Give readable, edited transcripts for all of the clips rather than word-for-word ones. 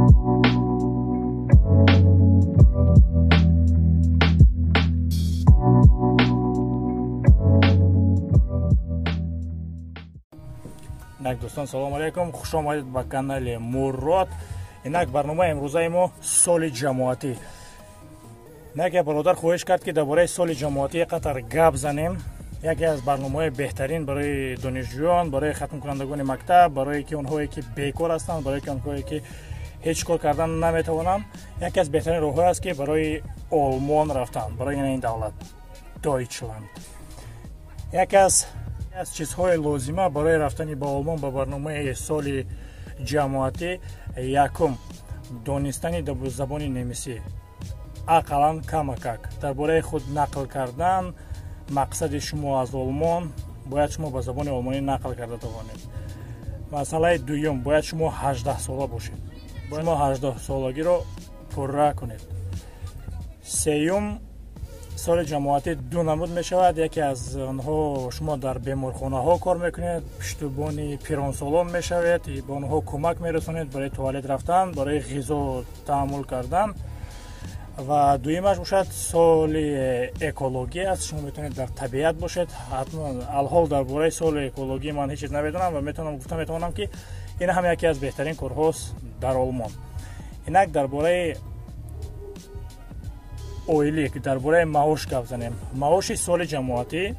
Инак дӯстон, салом алейкум, хуш омадед ба канали Мурод. Инак барномаи имрӯзаи мо соли ҷамоатӣ. Инак як бародар хоҳиш кард, ки дар бораи соли ҷамоатӣ як қатар гап занем. Яке аз барномаҳои беҳтарин барои донишҷӯён, барои хатмкунандагони мактаб, барои ки онҳое ки бекор ҳастанд, барои ки онҳое ки ҳеҷ кор кардан наметавонанд, яке аз беҳтарин роҳҳое аст, ки барои Олмон рафтан, барои ин давлат Deutschland. Яке аз чизҳои лозима барои рафтани ба Олмон ба барномаи соли ҷамоатӣ: якум, донистани забони немисӣ, ақаллан камакак дар бораи худ нақл кардан. Мақсади шумо аз Олмон бояд шумо ба забони олмонӣ нақл карда тавонед. Масъалаи дуюм, бояд шумо 18 сола бошед, бояд шумо 18 солагиро пурра кунед. Сеюм, соли ҷамоатӣ ду намуд мешавад. Яке аз онҳо, шумо дар беморхонаҳо кор мекунед, пуштубони пиронсолон мешавед, ба онҳо кӯмак мерасонед барои туалет рафтан, барои ғизо таъаммул кардан. Ва дуюмаш бошад соли экологӣ аст, шумо метавонед дар табиат бошед. Ҳатман алҳол дар бораи соли экологӣ ман ҳеҷ чиз намедонам ва метавонам гуфта метавонам, ки ин ҳам яке аз беҳтарин корҳост дар Олмон. Инак дар бораи ойлик, дар бораи маош гап занем. Маоши соли ҷамоатӣ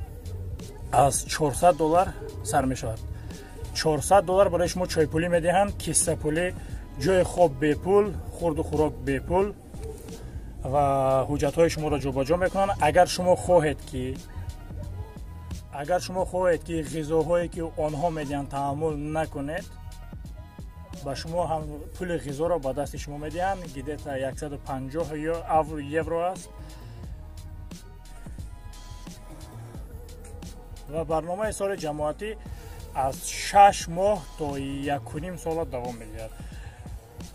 аз 400 доллар сар мешавад. 400 доллар барои шумо чойпулӣ медиҳанд, киссапулӣ, ҷои хоб бепул, хурду хӯрок бепул ва ҳуҷҷатҳои шуморо ҷобаҷо мекунанд. Агар шумо хоҳед, ки ғизоҳое ки онҳо медиҳанд таҳаммул накунед, ба шумо ҳам пули ғизоро ба дасти шумо медиҳанд, где-то 150 евро аст. Ва барномаи соли ҷамоатӣ аз 6 моҳ то 1,5 сола давом медиҳад.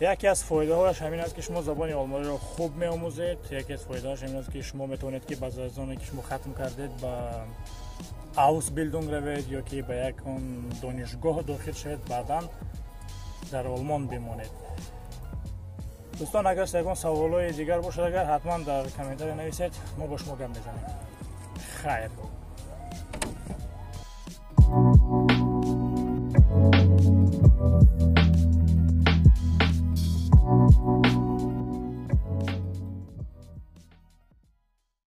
Яке аз фоидаҳояш ҳамин аст, ки шумо забони олмониро хуб меомӯзед. Яке аз фоидаҳояш ҳамин аст, ки шумо метавонед, ки баъд аз оне ки шумо хатм кардед, ба Ausbildung равед ё ки ба як он донишгоҳ дохил шавед, баъдан дар Олмон бимонед. Дӯстон, агар ягон саволҳои дигар бошад, агар ҳатман дар комментария нависед, мо бо шумо гап мезанем. Хайр.